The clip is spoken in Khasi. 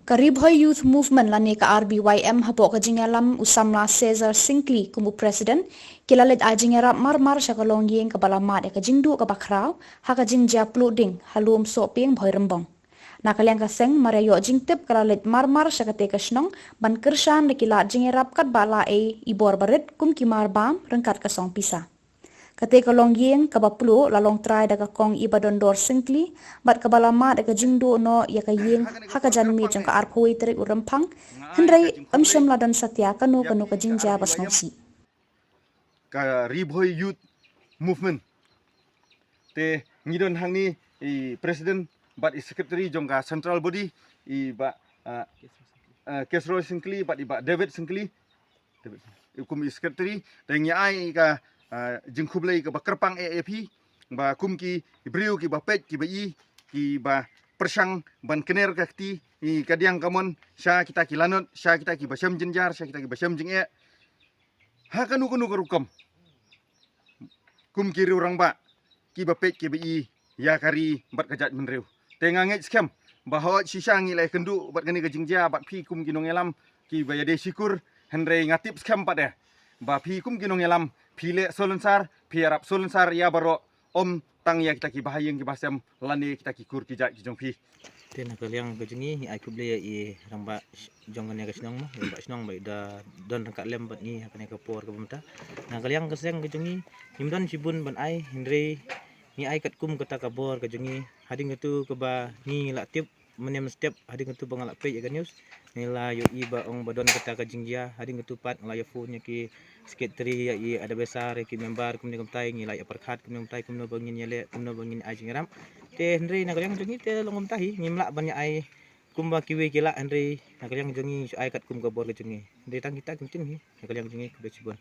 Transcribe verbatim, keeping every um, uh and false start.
Ka Ri Bhoi Youth Movement lane ka R B Y M hapoh ka jingïalam u samla Cesar Syngkli kum u president, ki la leit ai jingïarap marmar sha ka longïing kaba la mad ïa ka jingduh kaba khraw ha ka jingjia pluh ding ha Lum Sohpieng Bhoirymbong. Na ka liang ka seng mar ïa ïoh jingtip ka la leit marmar sha katei ka shnong ban kyrshan da ki lad jingïarap katba la ei i bor barit kum ki marbam ryngkat ka song pisa. Katei ka longïing kaba pluh la long trai da ka kong Ibadondor Syngkli bad kaba la mad da ka jingduh noh ïa ka ïing ha ka janmiet jong ka arphew wei tarik u Rymphang, hynrei ym shym la don satia kano kano ka jingjia ba sngewsih. Ka Ri Bhoi Youth Movement. Te ngi don hangne i president bad i secretary jong ka central body, i bah, uh, uh, Kesroy Syngkli bad i bah David Syngkli. David, kum i secretary, te ngi ai ka, uh, jingkhublei kaba kyrpang ïa phi ba kum ki briew kiba peit kiba i kiba pyrshang ban kner ka kti i ka diang ka mon sha kita ki lanot, sha kita kiba shem jynjar, sha kita kiba shem jingeh. Ha kano kano ka rukom kum ki riew rangbah kiba peit kiba i ïa ka ri bad ka jaitbynriew. Te nga ngeit skhem ba hooid shisha ngi la ïakynduh bad kane ka jingjia bad phi kum ki nongïalam kiba ïadei shikur, hynrei nga tip skhem pat eh ba phi kum ki nongïalam phi leh shlonsar, phi ïarap shlonsar ïa baroh, ym tang ïa kita kiba ha ïing kiba sem lane kita ki kur ki jait ki jong phi. Te na ka liang ka jong ngi ngi ai khublei ïa i rangbah jong kane ka shnong mo, i rangbah shnong ba i da don ryngkat lem bad ngi ha kane ka por kaba mynta. Na ka liang ka seng ka jong ngi ngim don shibun ban ai, hynrei ngi ai katkum kata ka bor ka jong ngi. Hadien katu kaba ngi la tip mynne mynstep, hadien katu ba nga la peit ïa ka news, ngi la ïohi ba ong ba don kata ka jingjia. Hadien katu pat nga la ïa phone ïa ki secretary, ïa i advisor, ïa ki member kumne kumtai, ngi la ïa pyrkhat kumne kumtai kumno ba ngin ïaleh, kumno ba ngin ai jingïarap. Te hynrei na ka liang jong ngi te long kumta hi, ngim lah ban ïa ai kumba kiwei ki lah, hynrei na ka liang jong ngi ngi shu ai katkum ka bor ka jong ngi. Hynrei tang kita ki ktien hi na ka liang jong ngi, khublei shibun.